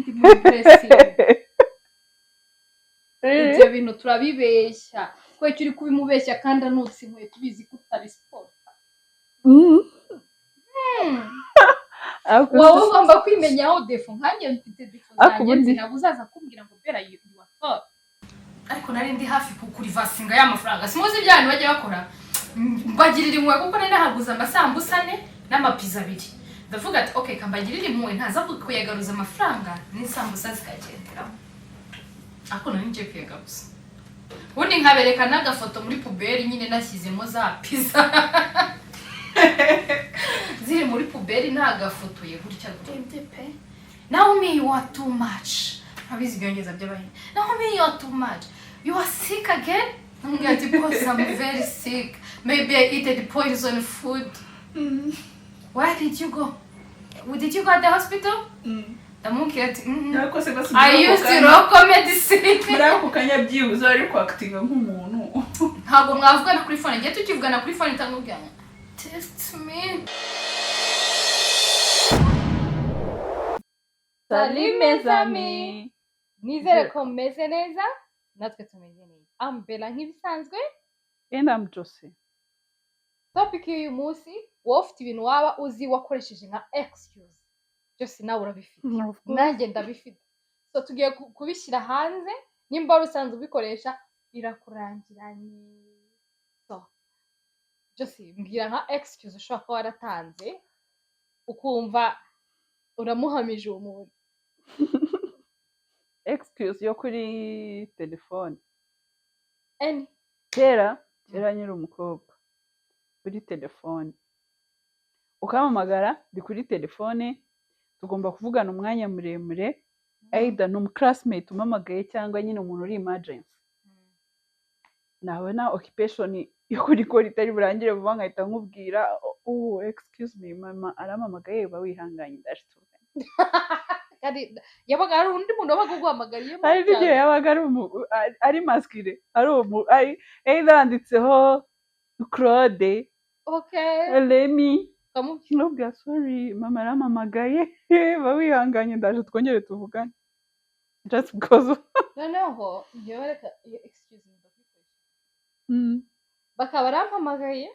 Ndi muri dressing. Ibyo bintu turabibeshya kubera uri kubimubeshya kandi anutse inkweto, ubizi ko utari siporo. Ariko Wowe ugomba kwimenyaho défaut. Nkanjye mfite défaut Ariko zanjye nzi. Ntabwo uzaza kumbwira ngo "Bera, you are tall." Ariko nari ndi hafi kukureversinga ya mafaranga. Simuzi ibyo abantu bajya bakora. Mbagirira impuhwe kuko nari nahaguze amasambusa ane n'amapiza abiri. Ndavuga ati: "Okay, kambagirire impuhwe, ntaza kuyagaruza amafaranga n'isambusa zikagenderaho." Ariko nari ngiye kuyagaruza, ubundi nkabereka n'agafoto muri poubelle nyine, nashyizemo za pizza ziri muri poubelle, nagafotoye gutya gutya pe. "Naomi, you are too much." Urabizi ibyongereza by'Abahinde. "Naomi, you are too much. You are sick again?" Namubwira ati: "Boss, I'm very sick. Maybe I eat the poison food." "Where did you go? Did you go at the hospital?" Ndamubwira ati: Ariko se basi I used the local medicine." Muri ako kanya byibuze wari kwactinga nk'umuntu. Ntabwo mwavugana kuri phone. Ngiye tukivugana kuri phone, ndamubwira ngo: "Test me." Salut mes amis. Nizere ko mumeze neza, natwe tumeze neza. Ambela nk'ibisanzwe. And I'm Jose. Topic y'uyu munsi: wowe ufite ibintu waba uzi wakoresheje nka excuse. Byose nawe urabifite, nanjye ndabifite, so tugiye kubishyira hanze. Nimba wari usanzwe ubikoresha, birakurangiranye. So byose, mbwira nka excuse ushobora kuba waratanze ukumva uramuhamije uwo muntu. Excuse yo kuri telefone? Any. Kera kera nkiri umukobwa, kuri telefone ukampamagara ndi kuri telefone, tugomba kuvugana umwanya muremure, either ni umuclassmate umpamagaye cyangwa nyine umuntu uri emergency, nabona occupation yo kuri call itari burangire vuba, nkahita nkubwira: "Oh, excuse me, mama arampamagaye, uba wihanganye, ndaje tuvugane." Kandi yabaga ari undi muntu wabaga uguhamagariyemo? Hari n'igihe yabaga ari masqué, ari umu ari either handitseho Claude, Remy. Ukamubwira. Nkubwira: "Sorry, mama arampamagaye, ba wihanganye, ndaje twongere tuvugane," just because of Noneho njyewe reka iyo excuse ndakuyikoresha. Bakaba barampamagaye,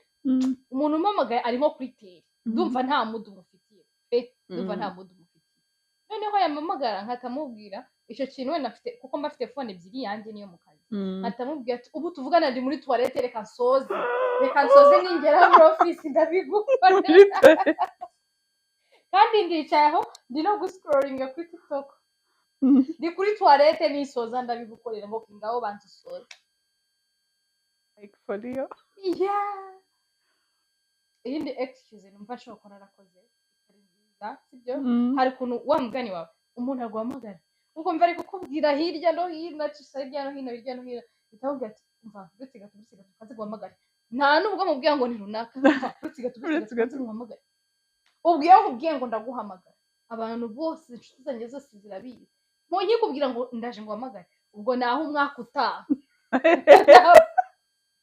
umuntu umpamagaye ari nko kuri tel, ndumva nta mood mufitiye pe, ndumva nta mood mufitiye. Noneho yampamagara nkatamubwira icyo kintu wenda afite, kuko mba afite phone ebyiri, yanjye niyo mu kazi, nkatamubwira ati: "Ubu tuvugana ndi muri toilette, reka nsoze, reka nsoze, ningera muri office ndabigukorera." Muri toilette. Kandi ndicaye aho, ndi no guscrollinga kuri TikTok. "Ndi kuri toilette, nisoza ndabigukorera." Ngo: "Ngaho banza usoze." Like for real? Yeah. Iyindi excuse numva nshobora kuba narakoze itari nziza, sibyo? Hari ukuntu wa mugani wawe umuntu aguhamagara ukumva ari kukubwira hirya no hino, acisha hirya no hino, hirya no hino, bitamubwira ati: "Umva, uretse gato, uretse gato, kaze guhamagara." Nta nubwo amubwira ngo ni runaka. "Umva, uretse gato, uretse Uretse gato, gato. kaze nguhamagare." Ubwo iyo nkubwiye ngo ndaguhamagara, abantu bose, inshuti zanjye zose zirabizi, nkikubwira ngo ndaje nguhamagare, ubwo naho umwaka utaha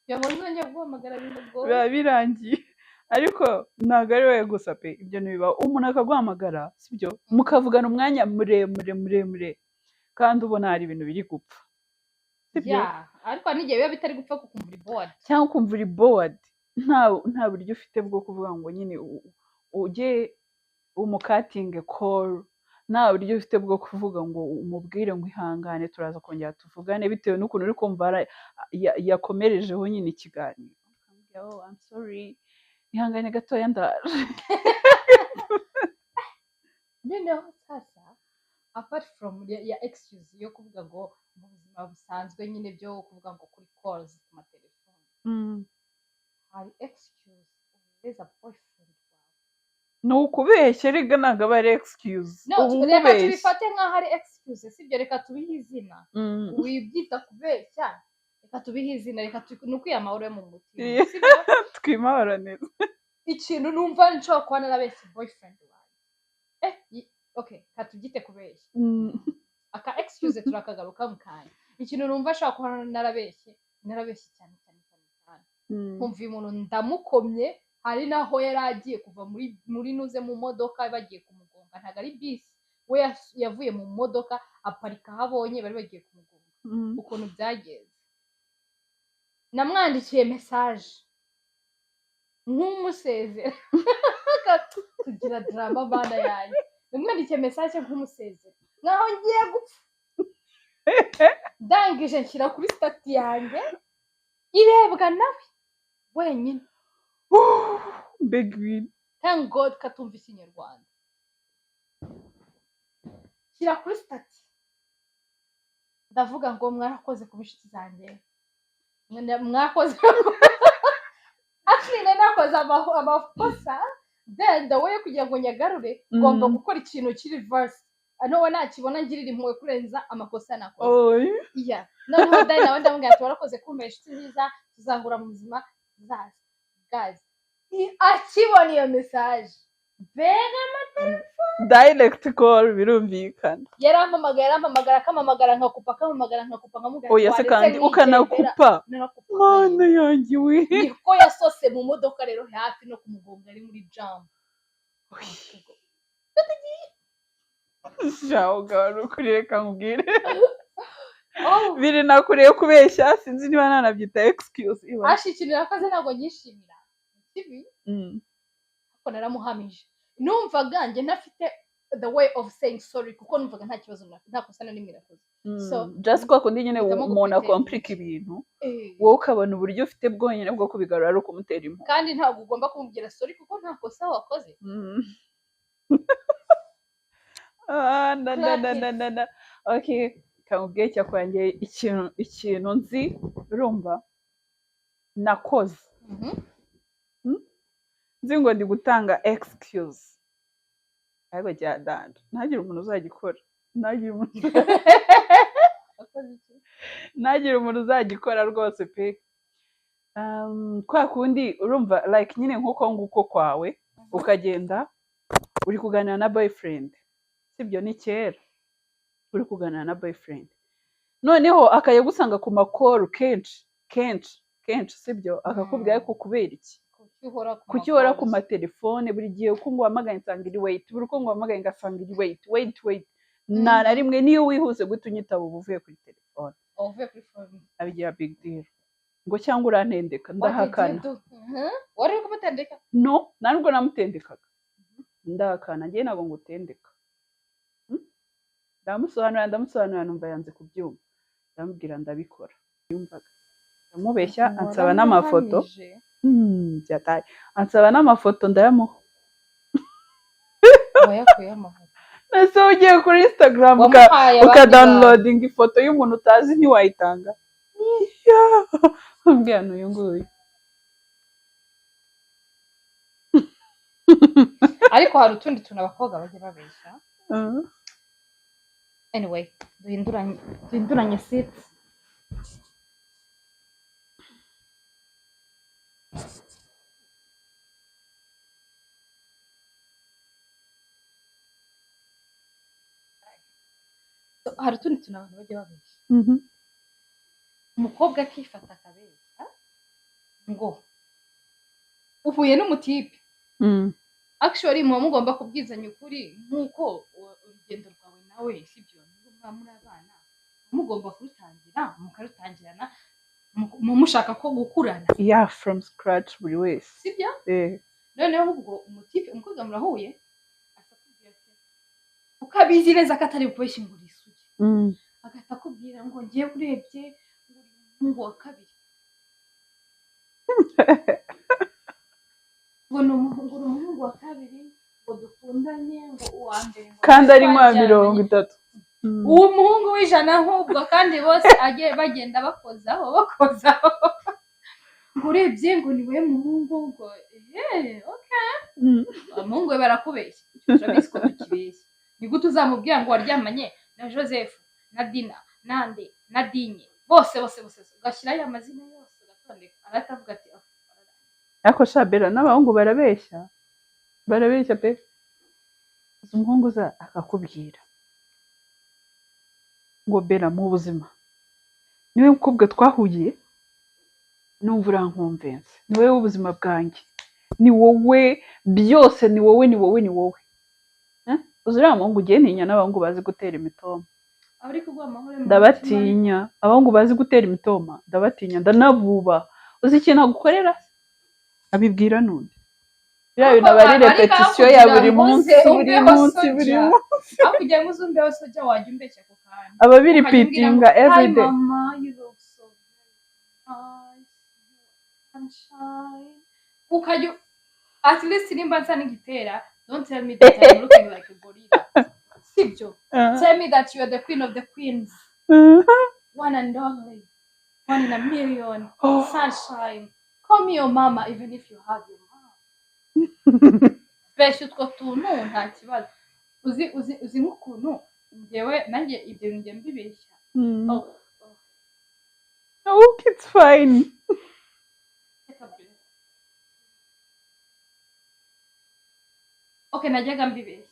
kugira ngo nzongere guhamagara biragoye. Biba birangiye. Ariko ntabwo ari wowe gusa pe, ibyo ntibibaho. Umuntu akaguhamagara, sibyo, mukavugana umwanya muremure muremure, kandi ubona hari ibintu biri gupfa, sibyo? Yeah, ariko hari n'igihe biba bitari gupfa, kukumva uri bored. Cyangwa ukumva uri bored, nta buryo ufite bwo kuvuga ngo nyine ujye umucuttinge call, nta buryo ufite bwo kuvuga ngo umubwire ngo ihangane, turaza kongera tuvugane, bitewe n'ukuntu uri kumva yakomerejeho nyine ikiganiro. Ukamubwira: "Oh, I'm sorry, ihangane gatoya, ndaje." Noneho sasa, apart from ya excuse yo kuvuga ngo mu buzima busanzwe nyine, byo kuvuga ngo kuri calls ku matelefone, hari excuse uhereza boyfriend wawe. Ni ukubeshya rega, ntabwo aba ari excuse. No, uba reka umubeshya. tubifate nk'aho ari excuse, sibyo? Reka tubihe izina. Wibyita kubeshya, reka tubihe izina, reka ni ukwiha amahoro yo mu mutima. Sibyo? Twimahoro neza. Ikintu numva nshobora kuba narabeshye boyfriend wanjye, okay, reka tubyite kubeshya. Aka excuse turakagaruka mu kanya. Ikintu numva nshobora kuba narabeshye, narabeshye cyane cyane cyane cyane, nkumva uyu muntu ndamukomye. Hari naho yari agiye kuva muri nuze mu modoka bagiye kumugonga, ntabwo ari bisi. We yavuye mu modoka, aparika aho abonye bari bagiye kumugonga. Ukuntu byagenze, namwandikiye message nk'umusezera. Tugira drama, bana yanjye. Namwandikiye message nk'umusezera, nkaho ngiye gupfa. Ndangije nshyira kuri status yanjye, irebwa nawe wenyine. Mbega ibintu! Thank God katumva Ikinyarwanda. Shyira kuri status, ndavuga ngo: "Mwarakoze kuba inshuti zanjye, mwakoze." Actually nari nakoze amakosa, then the way kugira ngo nyagarure, ngomba gukora ikintu kiri reverse, nowe nakibona ngirira impuhwe kurenza amakosa nakoze. Oy. Yeah. Noneho dani nawe ndamubwira ati: "Warakoze kumva inshuti nziza, tuzahura mu buzima buzaza." Guys, akibona iyo message, mbega! Direct call, birumvikana. Yarampamagaye, arampamagara, akampamagara nkakupa, akampamagara nkakupa, nkamubwira Oya se. "Waretse Kandi nkigendera." ukanakupa? Narakupa. Mana yanjye we! Niko yasose mu modoka rero, hafi no kumugonga, ari muri jam. Shaho ugahora ukuri, reka nkubwire. Oh. Biri nakuriye kubeshya, sinzi niba nanabyita excuse iba. Ashi, ikintu yakoze ntabwo nyishimira, kibi. Ariko naramuhamije. Numvaga njye ntafite the way of saying sorry, kuko numvaga nta kibazo nta kosa na rimwe nakoze. So, Just kwa kundi nyine mpitamo umuntu gupretendinga. akomplika ibintu, wowe ukabona uburyo ufite bwonyine bwo kubigarura ari ukumutera impuhwe. Kandi ntabwo ugomba kumubwira sorry kuko nta kosa wakoze. Ah, na na na na na na, okay, kamubwiye cyakwanjye ikintu nzi, urumva, nakoze nzi ngo ndi gutanga excuse, ariko cya danger, ntagire umuntu uzagikora, ntagire umuntu. Wakoze iki? Ntagire umuntu uzagikora rwose pe. Kwa kundi urumva, like nyine nk'uko nguko kwawe, ukagenda uri kuganira na boyfriend, sibyo? Ni kera, uri kuganira na boyfriend, noneho akajya gusanga ku ma call kenshi kenshi kenshi, sibyo? Akakubwira: "Ariko kubera iki?" Kuki uhora ku "Kuki uhora ku ma calls? matelefone buri gihe? Uko nguhamagaye nsanga iri wait, buri uko nguhamagaye ngasanga iri wait, wait, wait. Nta na rimwe niyo wihuse guhita unyitaba uba uvuye kuri telefone." Uvuye kuri phone. Abigira big deal, ngo cyangwa urantendeka. What did you Ndahakana. do? Wari uri kumutendeka? No, nta nubwo namutendekaga. Ndahakana: "Njye ntabwo ngutendeka." Ndamusobanurira, ndamusobanurira, numva yanze kubyumva. Ndamubwira ndabikora, yumvaga ndamubeshya. Ansaba n'amafoto. Waramuhamije. Byataye. Ansaba n'amafoto, ndayamuha. Wayakuyeho amafoto? Ese ugiye kuri Instagram Wamuhaye abandi bantu. ukadownloadinga ifoto y'umuntu utazi, ntiwayitanga? Mbwira, n'uyu nguyu. Ariko hari utundi tuntu abakobwa bajya babeshya. Anyway, duhinduranye seats. So, hari utundi tuntu abantu bajya babeshya. Umukobwa akifata akabeshya ngo uhuye n'umutipe. Actually muba mugomba kubwizanya ukuri nk'uko urugendo rwawe nawe, sibyo? Nubwo muba muri abana, muba mugomba kurutangira, mukarutangirana, mushaka ko gukurana. Yeah, from scratch buri wese. Sibyo? Eh. Noneho ubwo umutipe, umukobwa murahuye, akakubwira ati, kuko abizi neza ko atari bukubeshye ngo uri isugi, agahita akubwira ngo: "Ngewe urebye ngo uri umuhungu wa kabiri," ngo ni umuhungu, uri umuhungu wa kabiri ngo dukundanye, ngo uwa mbere ngo Kandi ari nka twaryamanye. 30. Uwo muhungu w'ijana ahubwo, kandi bose bagenda bakozaho bakozaho, ngo urebye ngo ni we muhungu, ngo eee, okay. Umuhungu we barakubeshya. Icyo turabizi ko tukibeshya. Ni gute uzamubwira ngo waryamanye na Joseph na Dina nande na Dinye, bose bose bose, ugashyirayo amazina yose ugatondeka, arahita avuga ati: "Oh." Ariko shabera, n'abahungu barabeshya, barabeshya pe. Uzi umuhungu uza akakubwira ngo: "Bera, mu buzima niwe mukobwa twahuye, numva urankonvense, ni wowe w'ubuzima bwanjye, ni wowe byose, ni wowe, ni wowe, ni wowe." Eh? Uzi uriya muhungu ugiye ntinya n'abahungu bazi gutera imitoma. Abari kuguha amahoro mu mutima. Ndabatinya, abahungu bazi gutera imitoma ndabatinya, ndanabuba. Uzi ikintu agukorera, abibwira n'undi. Biriya bintu aba ari Ariko répétition ya aho buri kugira ngo munsi, uze buri umbeho munsi, buri soja. munsi. Aho kugira ngo uzumbeho soja, wajya umbeshya ako kantu. Aba Ukajya umbwira ngo, abirepeatinga "Hi everyday. mama, you look so very nice, you are sunshine." Ukajya at least nimba nsa n'igitera, don't tell me that I'm looking like a gorilla, sibyo? Tell me that you are the queen of the queens, one and only, one in a million, Oh. sunshine. Call me your mama even if you have your mom. Besha utwo tuntu, nta kibazo. Uzi nk'ukuntu njyewe nanjye ibyo bintu njya mbibeshya. Oh. Oh, it's fine. Reka break. Okay, najyaga mbibeshya.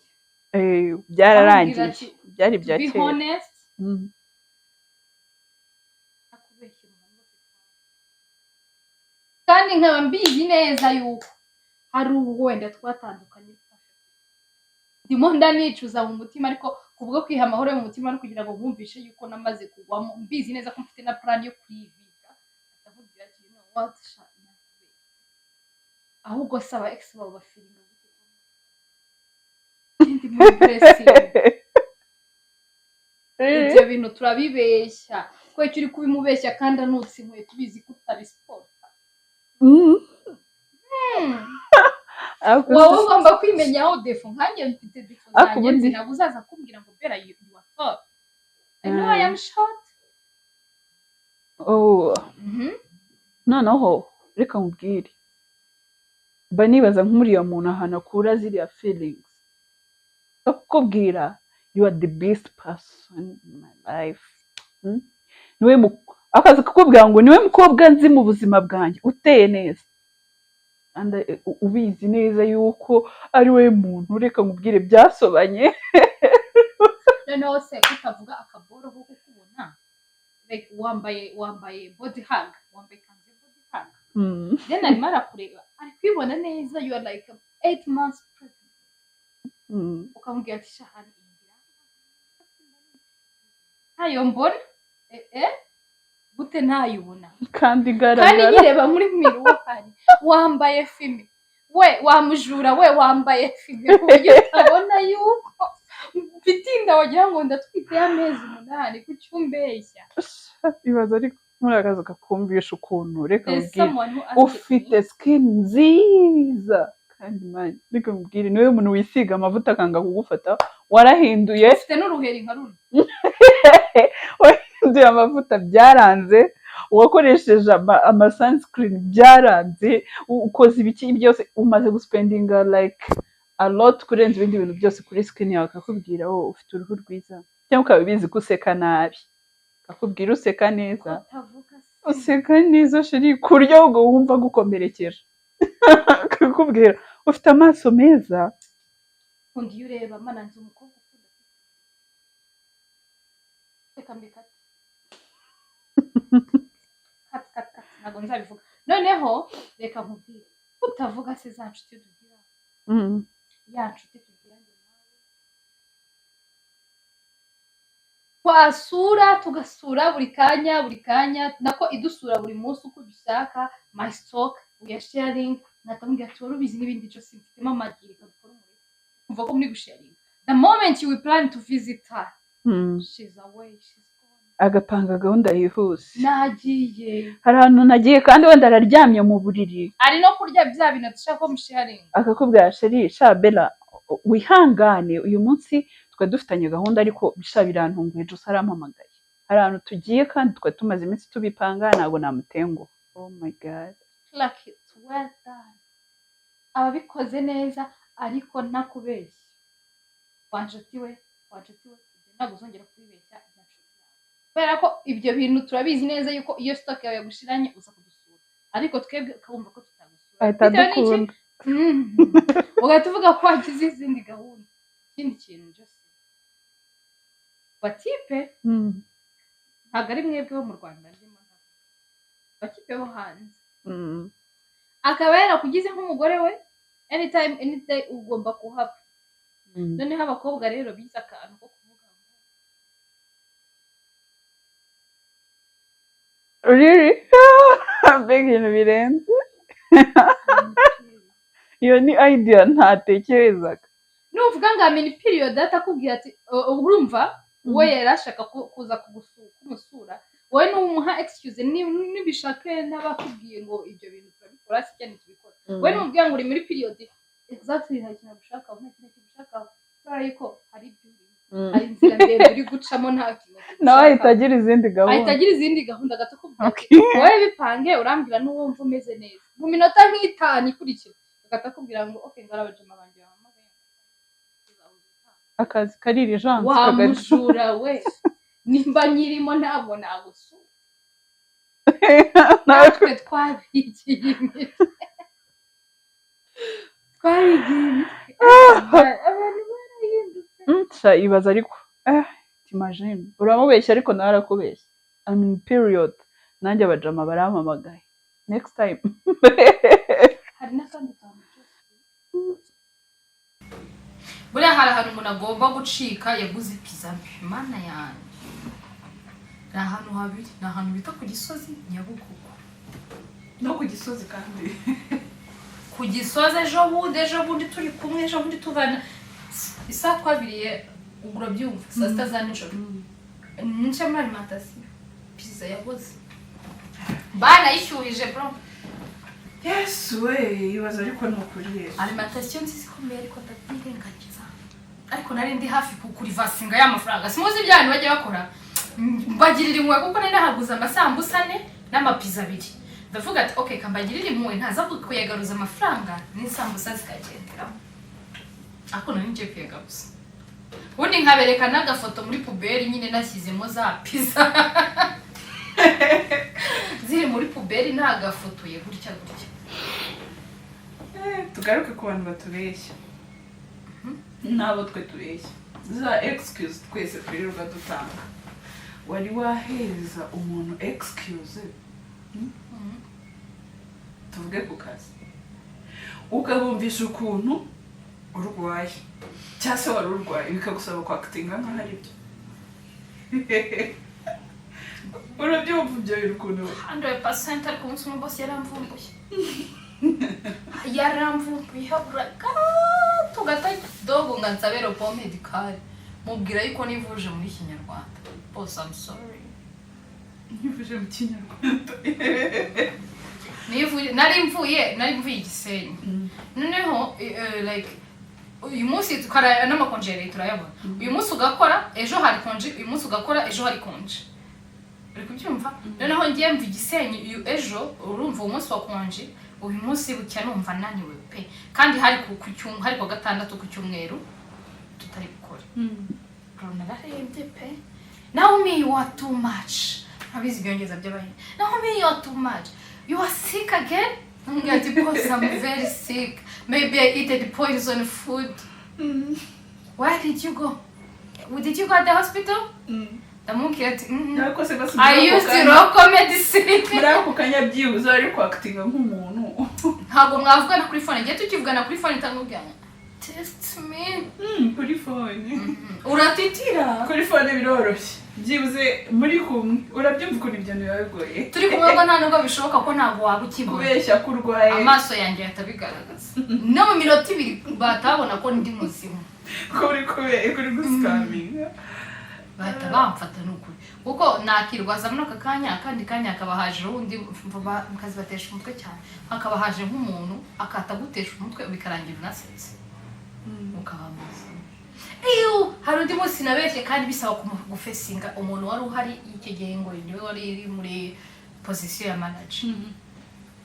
Byararangiye. Amubwira ati, Byari to ibya be kera. honest, nakubeshye mu bantu bose, kandi nkaba mbizi neza yuko hari ubwo wenda twatandukanye, ndimo ndanicuza mu mutima, ariko kubwo kwiha amahoro yo mu mutima no kugira ngo nkumvishe yuko namaze kugwamo, mbizi neza ko mfite na plan yo kwiviga, ndamubwira ati, "You know what, sha, nakubeshye." Ahubwo saba ex bawe bafeelinga gute? Ndi muri blessing. Ibyo bintu turabibeshya ko icyo uri kubimubeshya kandi anutse inkweto, ubizi ko utabisipota. Wowe ugomba kwimenyaho défauts. Nkanjye mfite défauts Ariko zanjye nzi. Ntabwo uzaza kumbwira ngo, "Bera, you are tall." I know I am short. Oh. Noneho reka nkubwire, mba nibaza nk'uriya muntu ahantu akura ziriya feelings zo kukubwira, "You are the best person in my life." Niwe akaza kukubwira ngo niwe mukobwa nzi mu buzima bwanjye uteye neza. And ubizi neza yuko ari we muntu, reka nkubwire, byasobanye. Noneho se kutavuga akaboro ko kukubona, like wambaye body hug, wambaye ikanzu ya body hug, then arimo arakureba, ari kwibona neza, you are like 8 months pregnant, ukamubwira ati, "Shahani, iyi ntayo mbona." Eh, gute ntayibona? Kandi Kandi igaragara. Nyireba muri miroir, wambaye fumé we, wamujura we, wambaye fumé ku buryo utabona yuko mfite inda, wagira ngo ndatwite y'amezi 8. Kuki umbeshya? Ibaza ariko muri akazi kakumvisha ukuntu, reka There's nkubwire, someone who asked ufite me skin nziza kandi man, reka nkubwire, niwe muntu wisiga amavuta akanga kugufata, warahinduye. Ufite n'uruheri nka runo. Wahinduye amavuta byaranze, wakoresheje ama sunscreen byaranze, ukoze ibiki byose, umaze guspendinga like a lot kurenza ibindi bintu byose kuri skin yawe, akakubwira, "Oh, ufite uruhu rwiza." Cyangwa ukaba ubizi ko useka nabi, akakubwira, "Useka neza." Utavuga se. "Useka neza, chérie," ku buryo ahubwo wumva gukomerekeje, akakubwira, "Ufite amaso meza." Nkunda iyo ureba mana, nzi umukobwa ukunda, reka mbikate, cut, cut, cut, ntabwo nzabivuga. Noneho reka nkubwire, utavuga se za nshuti tugira, ya nshuti tugira njye nawe, twasura, tugasura buri kanya, buri kanya, nako idusura buri munsi uko ubishaka, my stock we are sharing, nkatamubwira ati, "Wari ubizi n'ibindi byose mfitemo amagi, reka dukore umuriro." Kumva ko muri gusharinga, the moment you will plan to visit her, she's away, she's gone. Agapanga gahunda yihuse. Nagiye. Hari ahantu nagiye, kandi wenda araryamye mu buriri. Ari no kurya bya bintu dushaka ko musharinga. Akakubwira, "Chérie, sha Bella, wihangane, uyu munsi twari dufitanye gahunda, ariko sha birantunguye, Jose arampamagaye, hari ahantu tugiye kandi twari tumaze iminsi tubipanga, ntabwo namutenguha." Oh my God. Like it's well done, ababikoze neza. Ariko ntakubeshya, wa nshuti we, wa nshuti we, ibyo ntabwo uzongera kubibeshya ibya nshuti yawe, kubera ko ibyo bintu turabizi neza yuko iyo stock yawe yagushiranye uza kudusura, ariko twebwe ukabumva ko tutagusura. Ahita Bitewe n'iki? adukunda. Ugahita uvuga ko wagize izindi gahunda. Ikindi kintu, Jose, batipe, ntabwo ari mwebwe bo mu Rwanda ndimo ndavuga, bakipe bo hanze, akaba yarakugize nk'umugore we, anytime, any day ugomba kuhaba. Noneho abakobwa rero bize akantu ko kuvuga ngo Really? Mbega ibintu birenze! Iyo ni idea ntatekerezaga. Nuvuga ngo I'm in period, atakubwira ati urumva we yari ashaka kuza kumusura, wowe numuha excuse, nibishake n'abakubwiye ngo ibyo bintu turabikora si cyane tubikora, wowe numubwira ngo uri muri period, exactly, nta kintu agushakaho, nta kintu kigushakaho, kubera yuko hari ibyo urimo, hari inzira ndende uri gucamo, nta kintu Nawe ahita kigushakaho. agira izindi Ahita gahunda. agira izindi gahunda, gato kubwira ati wowe bipange, urambwira n'uwumva umeze neza mu minota nk'itanu ikurikira, agahita akubwira ngo okay, ngara abajama banjye bahamagaye, tuzahuza ubutaha. Akazi kari urgence. Wa mujura we, nimba nyirimo ntabwo nagusura. Natwe twabigiye imitwe, twabigiye imitwe, abantu barahindutse. Sha, ibaza ariko, t'imagine uramubeshya ariko nawe arakubeshya, I'm in period, nanjye abajama barampamagaye, next time. Hari n'akandi kantu cyose, buriya hari ahantu umuntu agomba gucika yaguze pizza mbi. Mana yanjye, ni ahantu habiri, ni ahantu bita ku Gisozi, Nyabugogo. No ku Gisozi kandi. Ku Gisozi, ejo bundi turi kumwe, ejo bundi tuvana isaha twabiriye, ubwo urabyumva, saa 6 za nijoro, nce muri alimentation, pizza yaboze, banayishyuhije bro. Yesu we, ibaza ariko, ni ukuri Yesu. Alimentation nziza ikomeye, ariko ndabyirengagiza, ariko nari ndi hafi kurivasinga ya mafaranga. Simuzi ibyo abantu bajya bakora, mbagirira impuhwe kuko nari nahaguze amasambusa ane n'amapiza abiri. Ndavuga ati okay, kambagirira impuhwe, ntaza kuyagaruza amafaranga n'isambusa zikagenderamo, ariko nari ngiye kuyagaruza ubundi nkabereka n'agafoto muri poubelle nyine, nashyizemo za pizza ziri muri poubelle, nagafotoye gutya gutya. Tugaruke ku bantu batubeshya n'abo twe tubeshya, za excuse twese twirirwa dutanga. Wari wahereza umuntu excuse, Tuvuge ku kazi, ukabumvisha ukuntu urwaye cyangwa se wari urwaye, bikagusaba kwactinga nk'aho ari byo. Urabyumva ibyo bintu ukuntu? 100%, ariko umunsi umwe boss yaramvumbuye, yaramvumbuye, habura gato gato dogo ngo nsabe repos médical. Mubwira yuko nivuje muri Kinyarwanda. Boss, I'm sorry. Nivuje mu Kinyarwanda. Nivuye, nari mvuye i Gisenyi, noneho like uyu munsi tukara n'amakonje ya leta urayabona, uyu munsi ugakora, ejo hari konje, uyu munsi ugakora, ejo hari konje, uri kubyumva? Noneho ngiye mva i Gisenyi uyu ejo, urumva uwo munsi wa konje, uyu munsi bucya numva naniwe pe, kandi hari hari ku wa gatandatu, ku cyumweru tutari gukora. Bro, nararembye pe. Naomi, you are too much. Urabizi ibyongereza by'abahinde. Naomi, you are too much, you are sick again. Ndamubwira ati boss, I'm very sick, maybe I ate the poison food. Where did you go? Did you go at the hospital? Ndamubwira ati Ariko se basi I used the local medicine. Muri ako kanya byibuze wari kwactinga nk'umuntu. Ntabwo mwavugana kuri phone, ngiye tukivugana kuri phone itamubwira ngo test me. Kuri phone. Uratitira. Kuri phone biroroshye, byibuze muri kumwe urabyumva ukuntu ibyo biba bigoye. Turi kumwe ko nta nubwo bishoboka, ko ntabwo waba ukibona. Kubeshya ko urwaye. Amaso yanjye ahita abigaragaza, no mu minota 2 batabona ko ndi muzima. Ko uri kubera kuri guscaminga. Bahita bamfata, ni ukuri, kuko nakirwaza muri aka kanya, akandi kanya hakaba haje undi mukazibatesha umutwe cyane, hakaba haje nk'umuntu akata gutesha umutwe, bikarangira unasetse ukaba muzima. Iyo hari undi munsi nabeshye kandi bisaba gufacinga umuntu wari uhari icyo gihe, ngo niwe wari uri muri position ya manager.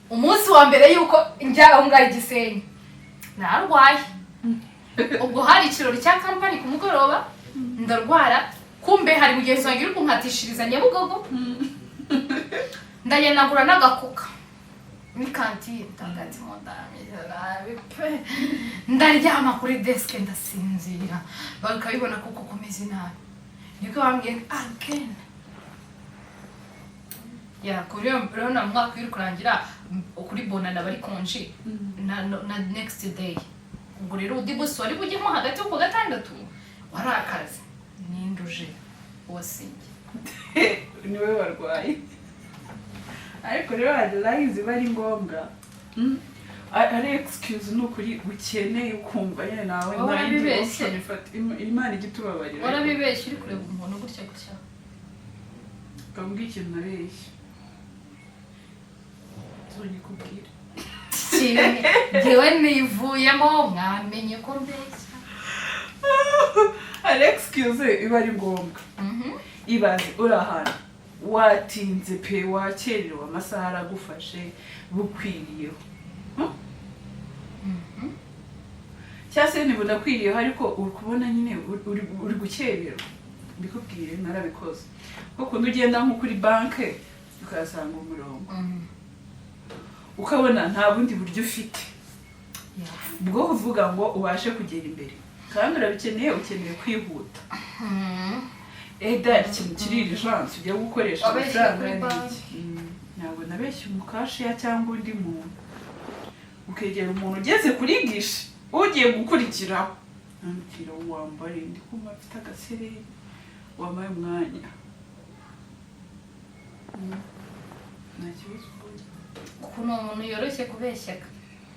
Umunsi wa mbere yuko njya aho ngaho i Gisenyi nararwaye, ubwo hari ikirori cya company ku mugoroba, ndarwara, kumbe hari mugenzi wanjye uri kunkatishiriza Nyabugogo, ndagenda ngura n'agakuka muri kantine, ndagati mu ndameze nabi pe, ndaryama kuri desk ndasinzira, bakabibona kuko kumeze nabi, nibwo bambwiye again ya kuri urabona mu mwaka uri kurangira, kuri bonana bari konji na next day. Ubwo rero undi munsi wari bujyemo hagati yo ku gatandatu wari akazi. Ninde uje? Uwasinye. Niwe warwaye. Ariko rero hari lies ziba ari ngombwa. Ari excuse ni ukuri ukeneye, ukumva nyine nawe Wowe nta yindi warabibeshye. option ifata. Imana ijya itubabarira. Warabibeshye uri kureba umuntu gutya gutya. Ukambwira ikintu nabeshye, tuzongera. Njyewe nivuyemo, mwamenye ko mbeshya. Hari excuse iba ari ngombwa. Ibaze uri ahantu watinze pe, wakerewe, amasaha aragufashe bukwiriyeho. Huh? Cyangwa se ntibunakwiriyeho, ariko uri kubona nyine uri gukererwa. Mbikubwire, narabikoze. Kuko ugenda nko kuri banke ukahasanga umurongo, ukabona nta bundi buryo ufite bwo kuvuga ngo ubashe kugera imbere, kandi urabikeneye, ukeneye kwihuta. Eda ikintu kiri urgence ugiye gukoresha Wabeshye amafaranga kuri ni banki. iki? Ntabwo nabeshye umukashiya cyangwa undi muntu. Ukegera umuntu ugeze kuri guichet, ugiye gukurikiraho, ambwira: "Wambare, ndi kumva mfite agasereri, wambaye umwanya." Nta kibazo ubonye. Ukuntu uwo muntu yoroshye kubeshyaka.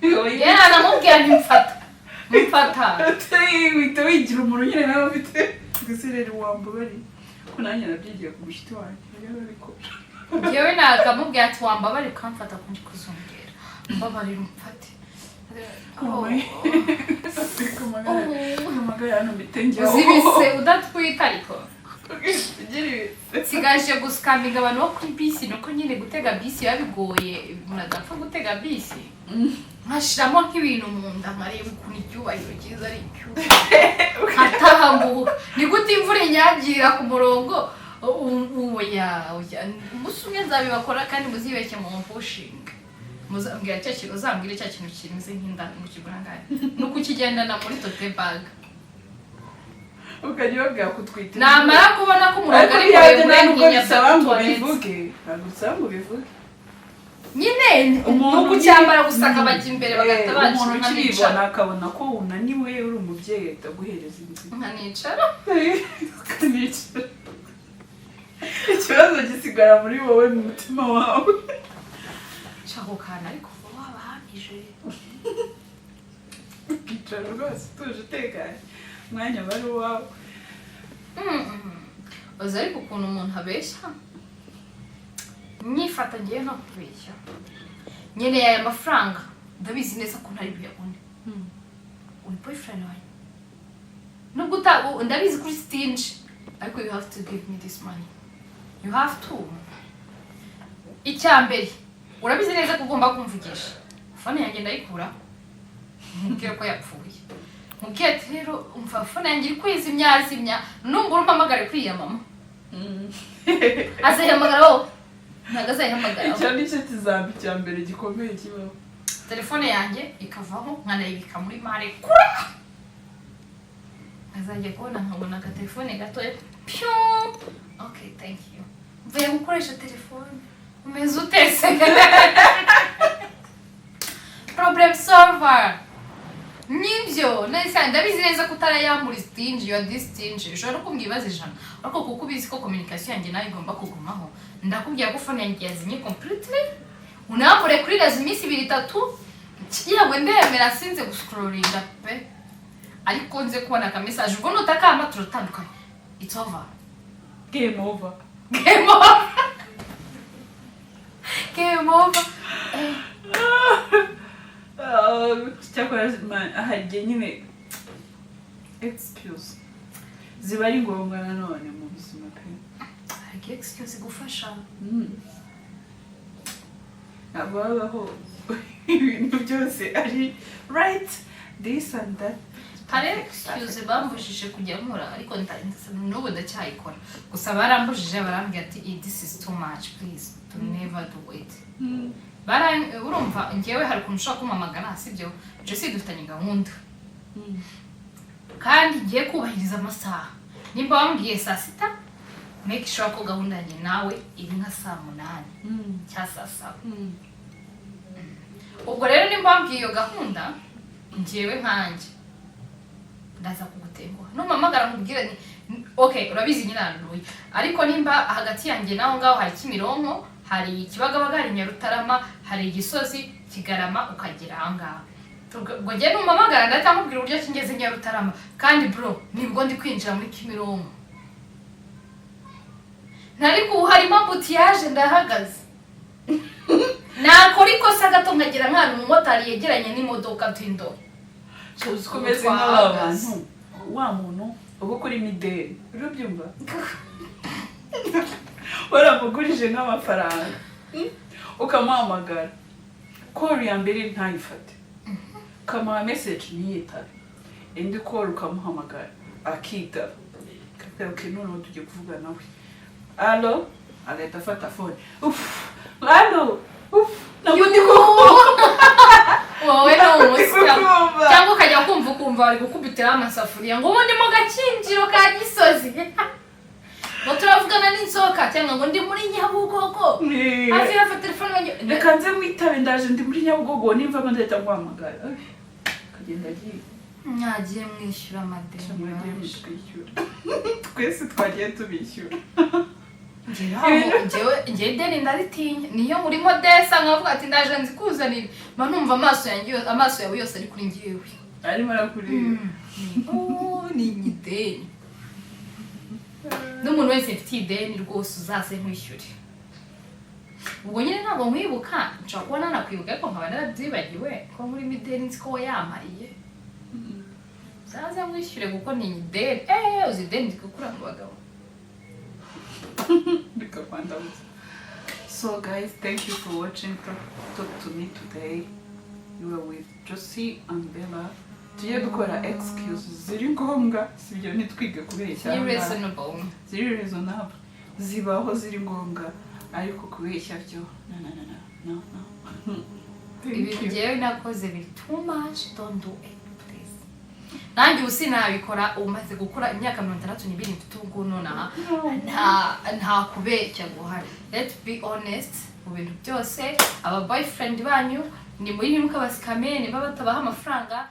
Oya. Yewe, namubwira nti: "Mfata, mfata." Uhita wigira umuntu nyine nawe ufite agasereri, wambabariye ko nanjye nabyigiye ku mushuti wanjye, yari arabikora. Njyewe nakamubwira ati: "Wambabare ukamfata ko ndi kuzongera, mbabarira umfate." Amagara hano mpite. Uzi ibise udatwita, ariko Ugira ibise. Nsigaje gusikaminga abantu bo kuri bisi. Nuko nyine gutega bisi biba bigoye, umuntu adapfa gutega bisi. Nkashiramo nk'ibintu mu nda, nkareba ukuntu icyubahiro cyiza ari icyubahiro, nkatahambuka. Ni gute imvura inyagira ku murongo? Oya, oya, umunsi umwe nzabibakora kandi muzibeshye mu mpushinga. Muzambwira cya kintu, uzambwire cya kintu kimeze nk'inda mu kigura angahe, ni ukukigendana muri tote bag. Ukajya ubabwira kutwita. Namara kubona ko umurongo Ariko ari biriya muremure, nta nubwo nkinya bisaba ngo toilette. ubivuge, ntabwo bisaba ngo ubivuge. Nyine Umuntu ni ukucyambara gusa, akabajya imbere bagahita umuntu baca, nkanicara. Ukibibona akabona ko unaniwe, uri umubyeyi, ahita aguhereza inzira. Nkanicara. Ukanicara, ikibazo gisigara muri wowe, mu mutima wawe. Shaka kantu, ariko uba wabahamije. Ukicara rwose utuje, utekanye, umwanya aba ari uwawe. Uzi ariko ukuntu umuntu abeshya? Nyifata ngiye no kubeshya, nkeneye aya mafaranga, ndabizi neza ko ntari buyabone. Uri boyfriend wanjye, nubwo ndabizi kuri stingy, ariko you have to give me this money, you have to. Icya mbere, urabizi neza ko ugomba kumvugisha. Phone yanjye ndayikura, mubwire ko yapfuye, mubwire ati: "Rero umva, phone yanjye iri kwizimyazimya, numbura umpamagare kuri iya mama." Azayihamagara wowe? Ntabwo azayihamagara. Icyo ni cyo kizami cya mbere gikomeye kibaho. Telefone yanjye ikavaho, nkanayibika muri mare kure, nkazajya kubona nkabona agatelefone gatoya pyu: "Okay, thank you, mvuye gukoresha telefone, umeze utese?" Problem solver nibyo nese. Ndabizi neza ko utarayambura, stingy, you are this stingy. Ushobora no kumbwira ibibazo 100, ariko kuko ubizi ko communication yanjye nawe igomba kugumaho, ndakubwira ko phone yanjye yazimye completely, unambure kuri réseau iminsi ibiri itatu. Yewe, ndemera sinze guscrollinga pe, ariko nze kubona aka message. Ubwo nutakamba turatandukanye, it's over. Game over. Game over, game over. Ah, cyakora man, hari igihe nyine excuse ziba ari ngombwa nanone mu buzima pe. Hari excuse igufasha. Ntabwo habaho ibintu byose ari right, this and that. Hari excuse bambujije kujya nkora, ariko n'ubu ndacyayikora. Gusa barambujije, barambwira ati: "This is too much, please to never do it." Urumva njyewe hari ukuntu ushobora kumpamagara, sibyo? Jesse, dufitanye gahunda kandi ngiye kubahiriza amasaha. Nimba wambwiye saa 6, make sure ko gahunda yanjye nawe iri nka saa 8 cyangwa saa 7. Ubwo rero nimba wambwiye iyo gahunda, njyewe nkanjye Ndaza kugutenguha numpamagara nkubwire ni okay, urabizi nyine ahantu ntuye, ariko nimba hagati yanjye n'aho ngaho hari Kimironko, hari Kibagabaga, hari Nyarutarama, hari Gisozi, Kigarama, ukagera aho ngaho. Ubwo njye numpamagara ndahita nkubwira uburyo ki ngeze Nyarutarama, kandi bro, nibwo ndi kwinjira muri Kimironko, ntari ku harimo embouteillage, ndahagaze, nakora ikosa gato nkagera nk'ahantu umumotari yegeranye n'imodoka tindo. Uzi ko umeze nk'aba bantu, wa muntu uba ukurimo ideni, urabyumva, waramugurije nk'amafaranga, Ukamuhamagara call ya mbere ntayifate, ukamuha message ntiyitabe, indi call ukamuhamagara akitaba, akabwira okay, noneho tugiye kuvuga nawe, allo, agahita afata phone, uff, allo, uff, ntabwo ndi kukumva. Wowe ni umuswa. Kukumva. Cyangwa ukajya kumva ukumva bari gukubitiraho amasafuriya ngo ubu ndi mu Gakinjiro ka Gisozi, ngo turavugana n'inzoka, cyangwa ngo ndi muri Nyabugogo hafi hafi telefone yanjye. Reka nze mwitabe, ndaje, ndi muri Nyabugogo, nimvamo ndahita nguhamagara. Ay, akagenda agiye. Mwagiye mwishyura amadeni? Mwagiye mutwishyura, twese twagiye tubishyura. Njyewe njyewe ideni ndaritinya. Niyo murimo desa nkavuga ati ndaje nzikuzanire, mba numva amaso yanjye amaso yawe yose ari kuri njyewe. Arimo arakureba. Oh, ni ideni n'umuntu wese mfitiye ideni rwose uzaze nkwishyure. Ubwo nyine ntabwo nkwibuka, nshobora kuba nanakwibuka ariko nkaba narabyibagiwe ko murimo ideni, nzi ko wayampariye. Uzaze nkwishyure kuko ni ideni. Eee, uzi ideni rigukura mu bagabo. Reka kwandamutsa. So guys, thank you for watching Talk to Me today. You were with Josie and Bella. Tujye dukora excuse ziri ngombwa, sibyo? Ntitwige kubeshya. Ni reasonable. Ziri reasonable, zibaho, ziri ngombwa, ariko kubeshya byo, no, no, no, no, no, no. Thank Ibi you. njyewe nakoze biri too much. Don't do it, please. Nanjye ubu sinabikora. Ubu maze gukura, imyaka 62 mfite ubu ngubu nonaha, nta kubeshya guhari. Let's be honest mu bintu byose. Aba boyfriend banyu ni muri ntimukabascame niba batabaha amafaranga.